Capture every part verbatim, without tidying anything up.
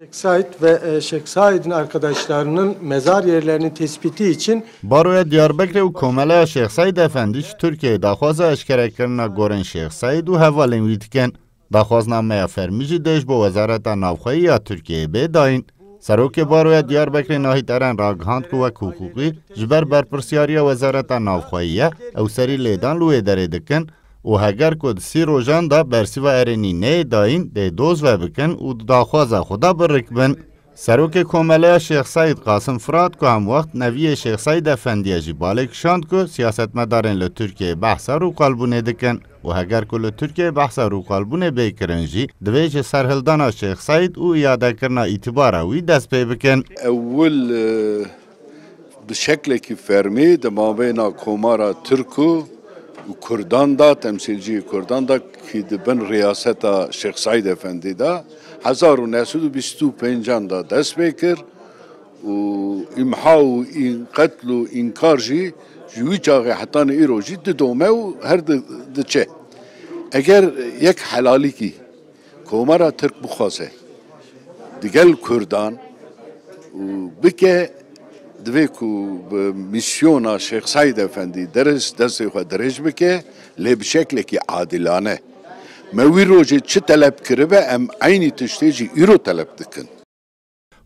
Şêx Saîd ve e, Şêx Saîd'in arkadaşlarının mezar yerlerinin tespiti için Baroya Diyarbekirê û Komeleya Şêx Seîd Efendî ji Tirkiyeyê daxwaza eşkerekirina gorên Şêx Seîd û hevalên wî dikin. Daxwaznameya fermî jî dê ji bo Wezareta Navxweyî ya Tirkiyeyê bê dayîn. Serokê Baroya Diyarbekirê Nahît Eren ragihand ku wek hiqûqî ji ber berpirsiyariya Wezareta Navxweyî ye, ew serî lêdan li wê derê dikin û heger ku di sî rojan de bersîva erênî neyê dayîn, dê doz vebikin û di daxwaza xwe de bi rik bin. Serokê Komeleya Şêx Seîd Qasim Firat ku hemwext neviyê Şêx Seîd Efendiye jî balê kişand ku siyasetmedarên li Tirkiyeyê behsa rûkalbûnê dikin û heger ku li Tirkiyeyê behsa rûkalbûnê bê kirin jî, divê ji serhildana Şêx Seîd û îadekirina îtibara wî dest pê bikin. Ewil, e, bi şeklekî fermî di mabêna Komara Tirk û û Kurdan de, temsîlciyê Kurdan de, kî di bin riyaseta Şêx Seîd Efendî de, hezar û neh sed û bîst û pêncan de dest pê kir û îmha û în-, qetl û înkar jî ji wî çaxê hetanî îro jî didome û her di-, diçe. Eger yek helalîkî Komara Tirk bixwaze digel Kurdan û bike, divê ku bi mîsyona Şêx Seîd Efendî derez, destê xwe dirêj bike, lê bi şeklekî adilane. Me wî rojê çi teleb kiribe, em eynî tiştê jî îro teleb dikin.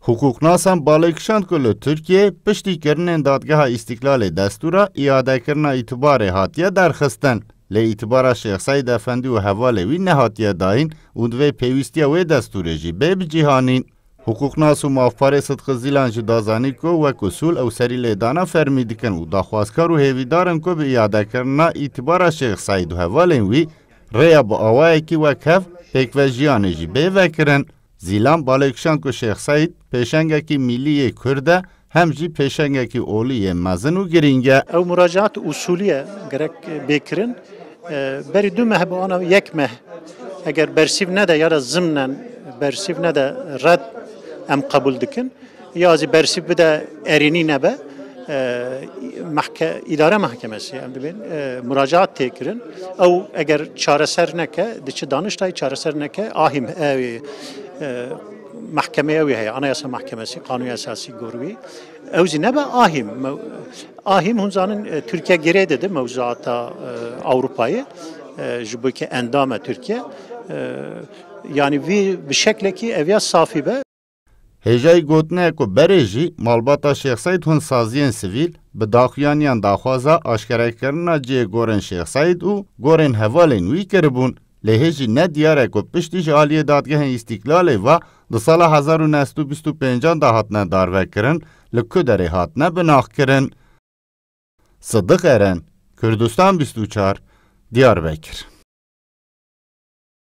Hiqûqnasan balê kişand ku li Tirkiyeyê piştî kirinên Dadgeha Îstîklalê destûra îadekirina îtibarê hatiye derxistin. Lê îtibara Şêx Seîd Efendî û hevalê wî nehatiye dayîn û divê pêwîstiya wê destûrê jî bê bicîhanîn. Hiqûqnas û mafparê Sidqi Zîlan jî da zanîn ku wek usûl ew serî lêdana fermî dikin û daxwazkar û hêvîdar in ku bi îadekirina îtibara Şêx Seîd û hevalên wî rêya bi awayekî wekhev pêkvejiyanê jî bê vekirin. Zîlan balê kişand ku Şêx Seîd pêşengekî mîlî yê Kurd e, hem jî pêşengekî olî yê mezin û girîng e. Ew muracaat usulî ye, gerek bê kirin. E, berî du meh bi ana yek meh, eger bersîv nede ya da zimnen bersîv nede red, em qebûl dikin. Ya zî bersîv bide erênî nebe, e, mehke-, îdare mahkemesi, em dibên, e, muracaat tê kirin. Ew eger çareser neke, diçi Daniştayê, çareser neke, ahîm, e, e, mahkemeye wî heye, Anayasa Mahkemesi, Kanûn Esasî gor wî. Ew zî nebe ahîm. Me-, ahîm hûn zanin, e, Tirkiye girê dide mewzuata, e, Ewropayê, e, ji bo ke endam e Tirkiye. E, yanî vî bi şeklekî ev ya safî be. Hêjayî gotinê ye ku berê jî malbata Şêx Seîd hûn saziyên sivîl bi daxuyaniyan daxwaza aşkerekirina cihê gorên Şêx Seîd û gorên hevalên wî kiribûn. Lê hê jî ne diyar e ku piştî ji aliyê Dadgehên Îstîklalê ve di sala hezar û neh sed û bîst û pêncan de hatine darvekirin, li ku derê hatine binaxkirin. Sidiq Eren, Kurdistan bîst û çar, Diyarbekir.